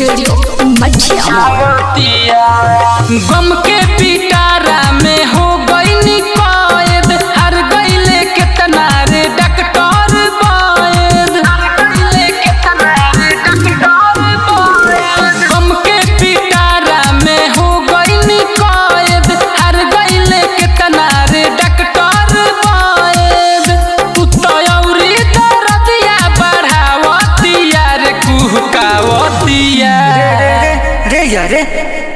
Studio मठिया। गम के पिटारा में हो गईनी कैद, हर गईले केतना रे डॉक्टर वैद। गम के पिटारा में हो गईनी कैद, हर गईले केतना रे डॉक्टर वैद। तू तो अउरी दर्दिया बढ़ावतिया रे कुहकावतिया। रे रे रे रे यार रे,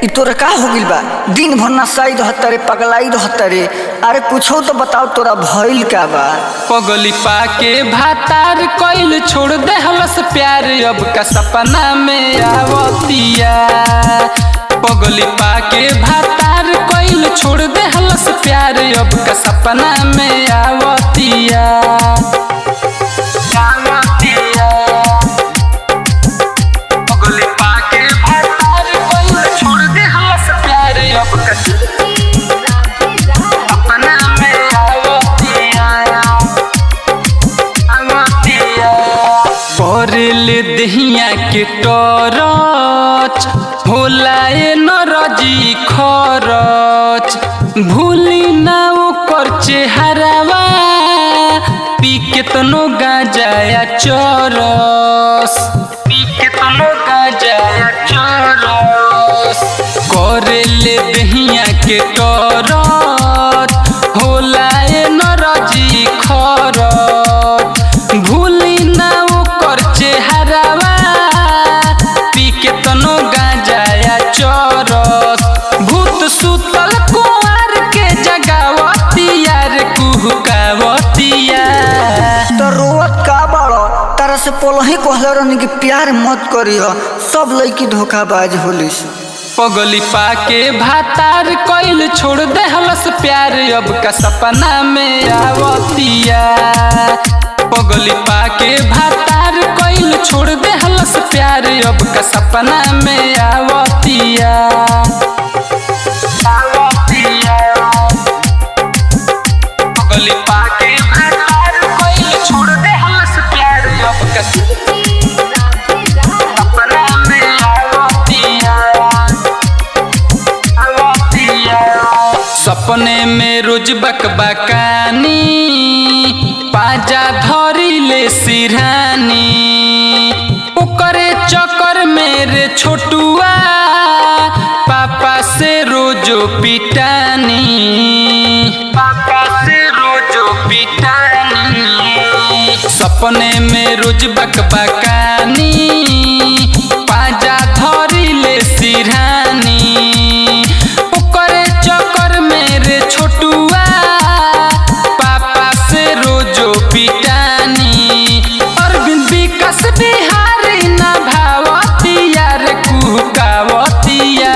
इ तोरा का हो गइल बा? दिन भर नसाई रहता रे, पगलाई रहता रे। अरे कुछो तो बताओ, तोरा भइल का बा? पगली पाके भातार कइल छोड़ देहलस प्यार, अब का सपना में आवतिया। पगली पाके भातार कइल छोड़ देहलस प्यार, अब का सपना में आवतिया। आवतिया। पगली पाके भातार कइल छोड़ देहलस प्यार, अब का सपना में आवतिया। परेल दहिया के टरच होला ए नरजी खरच, भूली ना ओकर चेहरावा पी केतनो गांजाया चरस, पी केतनो गांजाया चरस। करेल दहिया के टरच होला ए नरजी खरच, भूली ना ओकर चेहरावा पी केतनो गांजाया चरस। भूत सुतल कुंवर के जगावतिया रे कुहकावतिया। तो रोवत का बाड़ो? तारा से पोलही कहले रहनी कि प्यार मत करियो, सब लड़की धोखाबाज होलिस। पगली पाके भातार कइल छोड़ देहलस प्यार, अब का सपना में आवतिया। पगली पाके भातार कइल छोड़ देहलस प्यार, अब का सपना में आवतिया। आवतिया। पगली पाके भातार कइल छोड़ देहलस प्यार, अब का सपना में आवतिया। सपने में रोज बकबकानी पाजा धरी ले सिरहानी, ओकरे चक्कर मेरे छोटुआ पापा से रोजो पिटानी, पापा से रोजो पिटानी। सपने में रोज बकबकानी पाजा धरी ले सिरहानी, ओकरे चक्कर मेरे छोटुआ पापा से रोजो पिटानी। अरविंद विकास बिहारी ना भावतिया रे कुहकावतिया।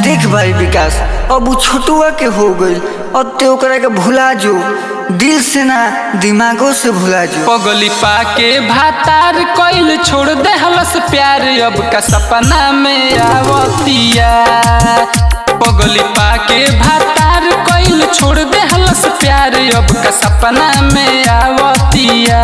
देख भाई विकास, अब उ छोटुआ के हो गइल, अब ते ओकरा के भुला जो, दिल से ना दिमागो से भुला जो। पगली पाके भातार कइल छोड़ देहलस प्यार, अब का सपना में आवतिया। पगली पाके भातार कइल छोड़ देहलस प्यार, अब का सपना में आवतिया।